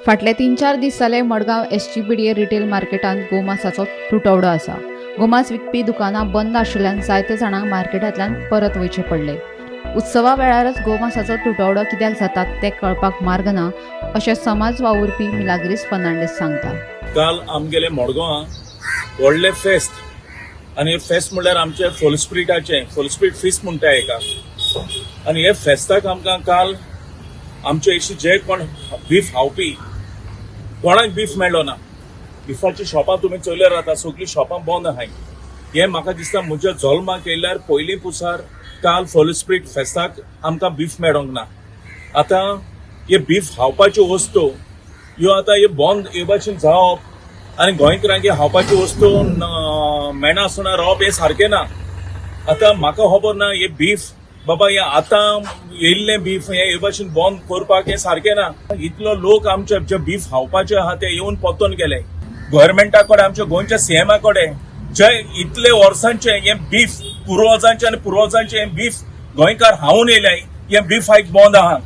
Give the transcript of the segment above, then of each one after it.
फाटले 3-4 दीस जाले मडगांव एसजीपीडीए रिटेल मार्केटांत गोमासाचो तुटवडो आसा. गोमांस विकपी दुकानां बंद आशिल्ल्यान जायते जाणांक मार्केटांतल्यान परत वयचें पडलें. उत्सवा वेळारच गोमासाचो तुटवडो कित्याक जाता तें कळपाक मार्ग ना अशें समाज वावुरपी मिलाग्रीस फर्नांडीस सांगता. काल आमगेले मडगांवां व्हडलें फेस्त आनी हे फेस्त म्हणल्यार आमचे फुल स्पिरिटाचें, फुल स्पिरीट फिस्ट म्हणटा हेका. आनी हे फेस्ताक आमकां काल आमचे अशी जे कोण बीफ खावपी कोणाक बीफ मेळ्ळो ना. बिफाची शॉपां तुमी चोयल्यार जाता, सगळीं शॉपां बंद आहाय. हें म्हाका दिसता म्हज्या जल्माक येयल्यार पयलीं पुसार काल फुल स्पिरीट फेस्ताक आमकां बीफ मेळोंक ना. आतां हे बीफ खावपाच्यो वस्तू ह्यो आतां हे बंद हे भाशेन जावप आनी गोंयकारांक हे खावपाच्यो वस्तू मेळनासतना रावप हें सारकें ना. आतां म्हाका खबर ना हे बीफ बाबा हे आतां येयल्लें बीफ हे भाशेन बंद करपाक हें सारकें ना. इतलो लोक आमचे जे बीफ खावपाचे आहा ते येवन परतून गेले. गव्हर्मेंटा कडेन, आमच्या गोंयच्या सीएमा कडेन जे इतले वर्सांचे हे बीफ पुर्वजांचे आनी पुर्वजांचे हे बीफ गोंयकार खावन येयले, हे बीफ आयज बंद आहा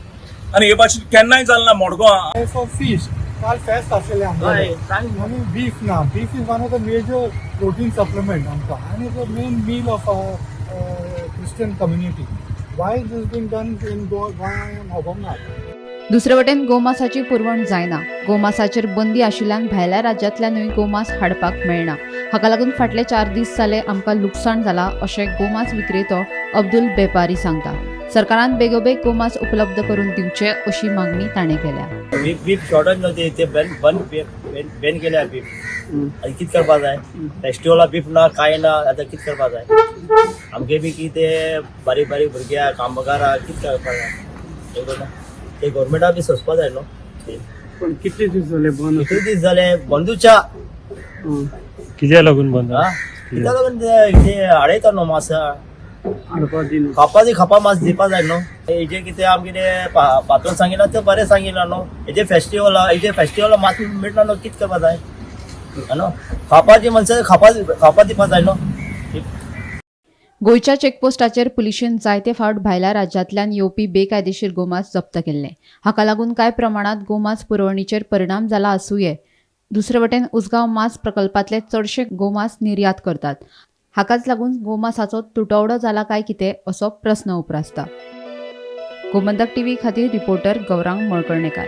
आनी हे भाशेन केन्नाय जालें ना मडगांव. फॉर फीश काल फेस्त आशिल्लें आमगेलें आनी बीफ ना. Beef is one of the major protein supplement आमकां आनी it's a main meal of Christian community. Why this been done in Goa खबर ना. दुसरे वटेन गोमासाची पुरवण जायना. गोमासाचेर बंदी आशिल्ल्यान भायल्या राज्यांतल्यानूय गोमांस हाडपाक मेळना. हाका लागून फाटले 4 दीस जाले आमकां लुकसाण जाला अशें गोमांस विक्रेतो अब्दुल बेपारी सांगता. सरकारान बेगोबेग गोमांस उपलब्ध करून दिवचे अशी मागणी ताणें केल्या. बीफ शॉर्टच न्हू, ते बॅन बंद बॅन केल्या बीफ. आनी कितें करपा जाय? फेस्टिवला बीफ ना, कांय ना, आतां कितें करपा जाय? आमगे बी कितें बारीक बारीक भुरग्यां कामगारां कितें करपा जाय? बरोबर ना? ते गव्हर्मेंटा बी सोंसपा जाय न्हू. पण कितले दीस झाले बंद? कितले दीस जाले बंदूच्या. कित्याक लागून बंद? कित्याक लागून ते हाडयता न्हू मास. हाडपा दिना. खापा ती खापा मास दिवपा जाय न्हू. हेजे कितें आमगे ते पात्रोन सांगिला ते बरें सांगिला न्हू. हेजे फेस्टिवल, हेजे फेस्टिवल मास मेळटा न्हू, कितें करपा जाय न्हू? खापाची मनशां खापा खापा दिवपा जाय न्हू. गोंयच्या चेकपोस्टाचेर पुलिशेन जायते फावट भायल्या राज्यांतल्यान येवपी बेकायदेशीर गोमांस जप्त केल्लें. हाका लागून कांय प्रमाणांत गोमांस पुरवणीचेर परिणाम जाला आसुये. दुसरे वटेन उसगांव मांस प्रकल्पांतले चडशे गोमांस निर्यात करतात. हाकाच लागून गोमांसाचो तुटवडो जाला काय कितें असो प्रस्न उप्रासता. गोमंतक टीव्ही खातीर रिपोर्टर गौरांग मळकर्णेकार.